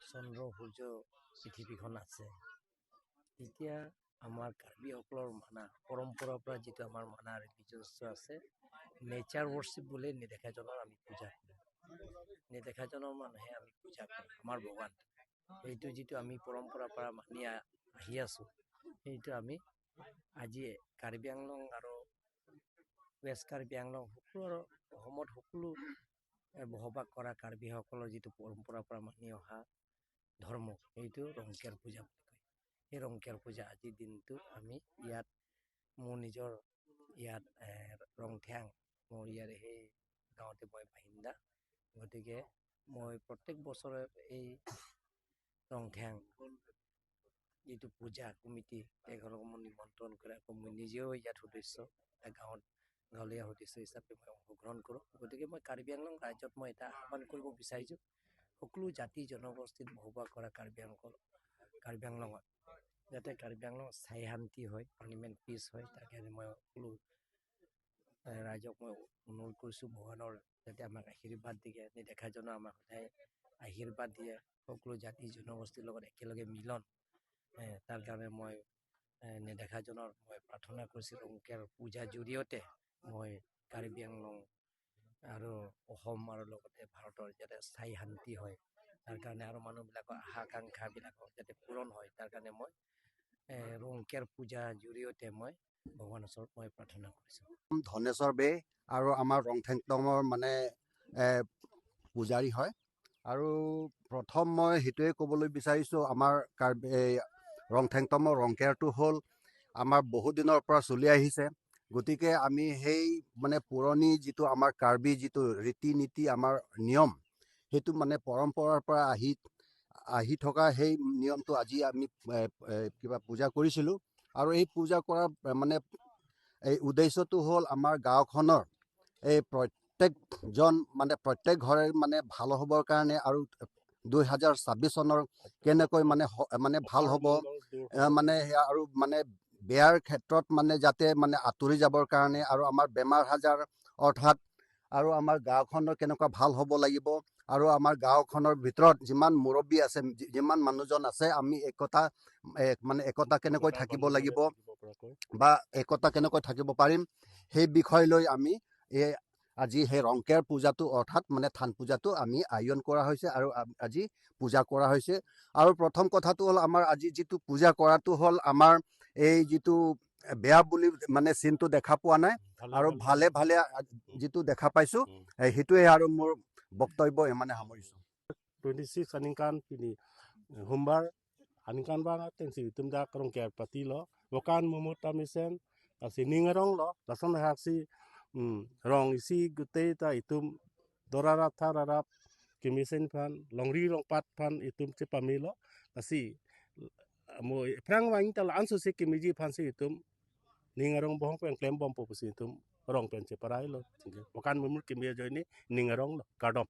চন্দ্ৰ সূৰ্য পৃথিৱীখন আছে, তেতিয়া আমাৰ কাৰ্বিসকলৰ মানা পৰম্পৰাৰ পৰা যিটো আমাৰ মানা ৰিলিজনটো আছে, নেচাৰ ৱৰ্শ্বিপ বুলি নেদেখাজনৰ আমি পূজা কৰোঁ। নেদেখাজনৰ মানুহে আমি পূজা কৰোঁ আমাৰ ভগৱান। সেইটো যিটো আমি পৰম্পৰাৰ পৰা মানি আহি আছোঁ, সেইটো আমি আজি কাৰ্বি আংলং আৰু ৱেষ্ট কাৰ্বি আংলং সকলো আৰু অসমত সকলো বসবাস কৰা কাৰ্বিসকলৰ যিটো পৰম্পৰাৰ পৰা মানি অহা ধৰ্ম, সেইটো ৰংকিয়াৰ পূজা বুলি কয়। সেই ৰংকিয়াৰ পূজা আজিৰ দিনটোত আমি ইয়াত মোৰ নিজৰ ইয়াত ৰংথিয়াং, মোৰ ইয়াৰ সেই গাঁৱতে মই বাসিন্দা। গতিকে মই প্ৰত্যেক বছৰে এই ৰংথিয়াং যিটো পূজা কমিটি, তেখেতলোকক মই নিমন্ত্ৰণ কৰে, আকৌ মই নিজেও ইয়াত সদস্য, গাঁৱত গাঁৱলীয়া সদস্য হিচাপে মই অংশগ্ৰহণ কৰোঁ। গতিকে মই কাৰ্বি আংলং ৰাজ্যত মই এটা আহ্বান কৰিব বিচাৰিছোঁ, সকলো জাতি জনগোষ্ঠীত বসবাস কৰা কাৰ্বি আংলঙত যাতে কাৰ্বি আংলং স্থায়ী শান্তি হয়, পাৰ্মানেণ্ট পিচ হয়, তাৰ কাৰণে মই সকলো ৰাইজক মই অনুৰোধ কৰিছোঁ, ভগৱানৰ যাতে আমাক আশীৰ্বাদ দিয়ে, নেদেখাজনো আমাক সদায় আশীৰ্বাদ দিয়ে, সকলো জাতি জনগোষ্ঠীৰ লগত একেলগে মিলন, তাৰ কাৰণে মই নেদেখাজনৰ মই প্ৰাৰ্থনা কৰিছোঁ। ৰংকিয়াৰ পূজাৰ জৰিয়তে মই কাৰ্বি আংলং আৰু অসম আৰু লগতে ভাৰতৰ যাতে স্থায়ী শান্তি হয় তাৰ কাৰণে, আৰু মানুহবিলাকৰ আশা আকাংক্ষাবিলাকৰ যাতে পূৰণ হয় তাৰ কাৰণে মই ৰংকিয়াৰ পূজাৰ জৰিয়তে মই ভগৱানৰ ওচৰত মই প্ৰাৰ্থনা কৰিছোঁ। ধনেশ্বৰ বে আৰু আমাৰ ৰংথেংটমৰ মানে পূজাৰী হয়। আৰু প্ৰথম মই সেইটোৱে ক'বলৈ বিচাৰিছোঁ, আমাৰ কাৰ্বি এই ৰংথেংটমৰ ৰংকেয়াৰটো হ'ল আমাৰ বহুদিনৰ পৰা চলি আহিছে। গতিকে আমি সেই মানে পুৰণি যিটো আমাৰ কাৰ্বি যিটো ৰীতি নীতি, আমাৰ নিয়ম, সেইটো মানে পৰম্পৰাৰ পৰা আহি আহি থকা সেই নিয়মটো আজি আমি কিবা পূজা কৰিছিলোঁ। আৰু এই পূজা কৰাৰ মানে এই উদ্দেশ্যটো হ'ল আমাৰ গাঁওখনৰ এই প্ৰত্যেকজন মানে প্ৰত্যেক ঘৰে মানে ভাল হ'বৰ কাৰণে, আৰু 2026 চনৰ কেনেকৈ মানে মানে ভাল হ'ব, মানে সেয়া আৰু মানে বেয়াৰ ক্ষেত্ৰত মানে যাতে মানে আঁতৰি যাবৰ কাৰণে, আৰু আমাৰ বেমাৰ আজাৰ অৰ্থাৎ আৰু আমাৰ গাঁওখনৰ কেনেকুৱা ভাল হ'ব লাগিব, আৰু আমাৰ গাঁওখনৰ ভিতৰত যিমান মুৰব্বী আছে, যিমান মানুহজন আছে, আমি একতা মানে একতা কেনেকৈ থাকিব লাগিব বা একতা কেনেকৈ থাকিব পাৰিম, সেই বিষয় লৈ আমি এই আজি সেই ৰংকেৰ পূজাটো অৰ্থাৎ মানে থান পূজাটো আমি আয়োজন কৰা হৈছে আৰু আজি পূজা কৰা হৈছে। আৰু প্ৰথম কথাটো হ'ল আমাৰ আজি যিটো পূজা কৰাটো হ'ল আমাৰ এই যিটো বেয়া বুলি মানে চিনটো দেখা পোৱা নাই আৰু ভালে ভালে যিটো দেখা পাইছোঁ, সেইটোৱে আৰু মোৰ বক্তব্য ইমানে সামৰিছোঁ। 26 aningkan pini humbar aningkan ba tensi tumda krong ke pati lo wakan mumut tamisen asi ningarong lo lasan haksi rong isi gute ta itum dorara tharara kimisen phan longri long pat phan itum chepami lo asi mo prang wang ta ansu se kimiji phan se itum ningarong bohong pen klem bom po itum rong pen cheparai lo wakan mumut kimia joini ningarong lo kardom.